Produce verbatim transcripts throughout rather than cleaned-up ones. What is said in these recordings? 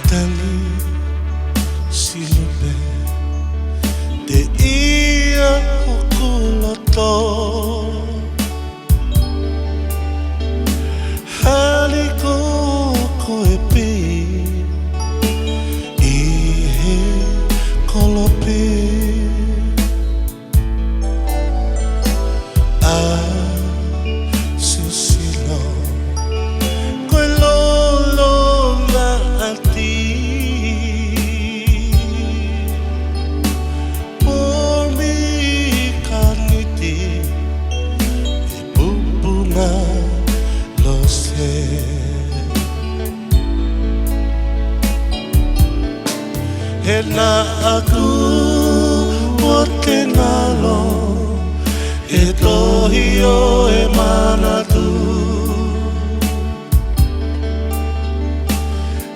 Tangi sino pē te ia hoku loto. Hali ko koe pē ʻi he kolope. ʻA sisino ko e lolo maʻati. Pomi kaniti e pupunga lose. He naʻa ku ʻo te ngalo e tohi ʻo e manatu.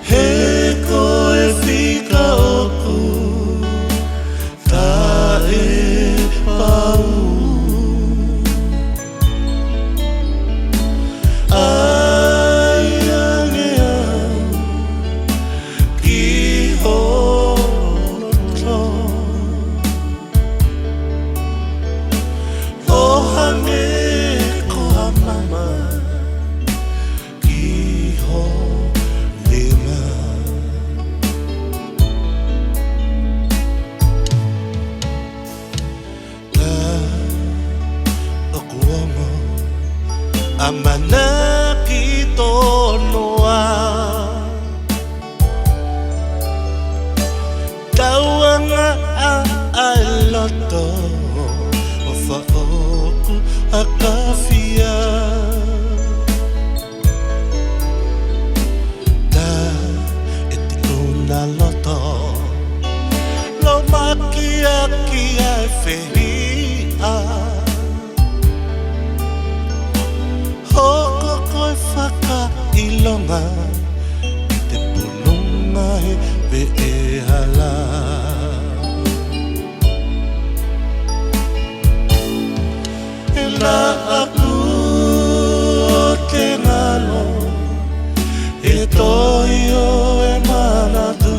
He ko e fika ʻoku taʻepau. ʻAi ange au ki ho loto. ʻO hangē ko ha mama ki ho lima. Ka ʻoku ongo ʻamanaki tonu ā. Tauange ʻa e loto ʻofa ʻoku ʻakafia. Taʻe te u na loto lōmakiʻaki ʻa e fehiʻa. Hoko ko e fakaʻilonga ki te pulunga he veʻehala. He naʻa ku ʻo te ngalo e tohi ʻo e manatu.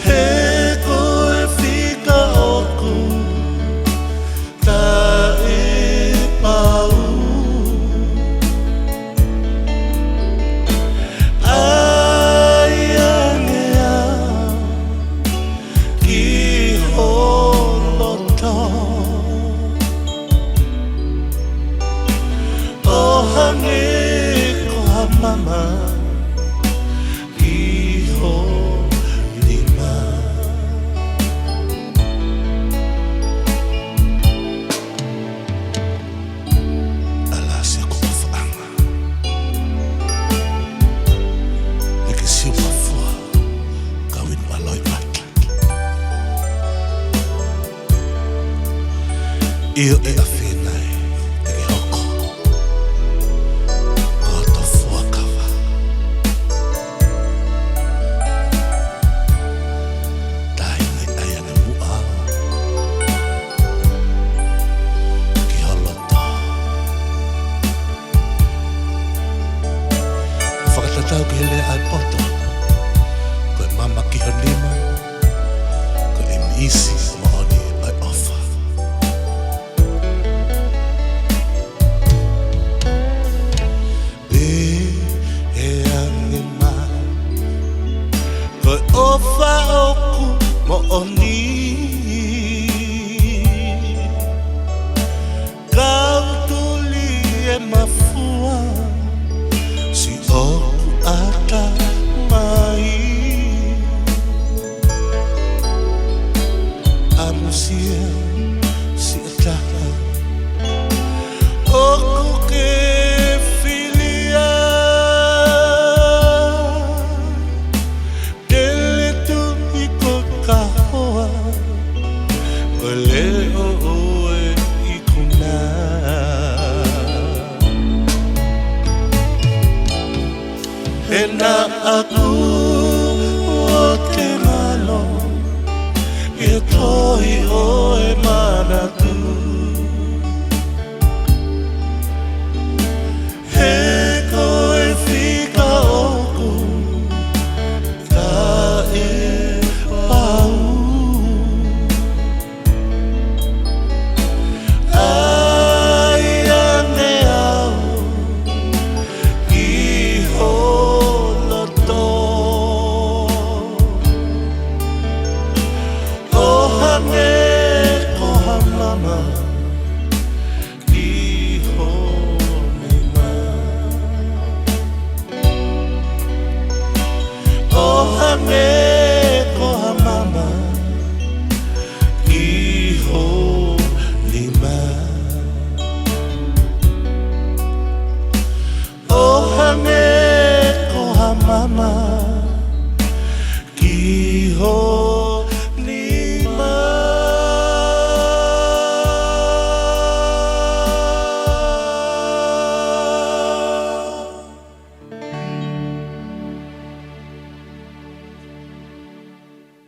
He ko e fika ʻoku taʻepau. ʻAi ange au ki ho loto. ʻO hangē ko ha mama ki ho lima. Ala sia ko ʻofaʻanga. Leke siu mafua ka win maloi ata. ʻIo e afenai e ke hoko ko to fuakava. Tahi mai ai ane muʻa ki ho loto. ʻO fakatatau ki he lea ʻa e poto, ko e mama ki ho lima, ko e ʻimisi moʻoni ʻo e ʻofa. Pē ʻe ange mai ko e ʻofa ʻoku moʻoni. Kau tuli e mafua siʻoku ʻatamai. ʻAmusia siʻa taha ʻoku ke fili ai. Tele tu i ko ka hoa, ko e leʻo ʻoe ikuna. He naʻa ku ʻo te ngalo e tohi ʻo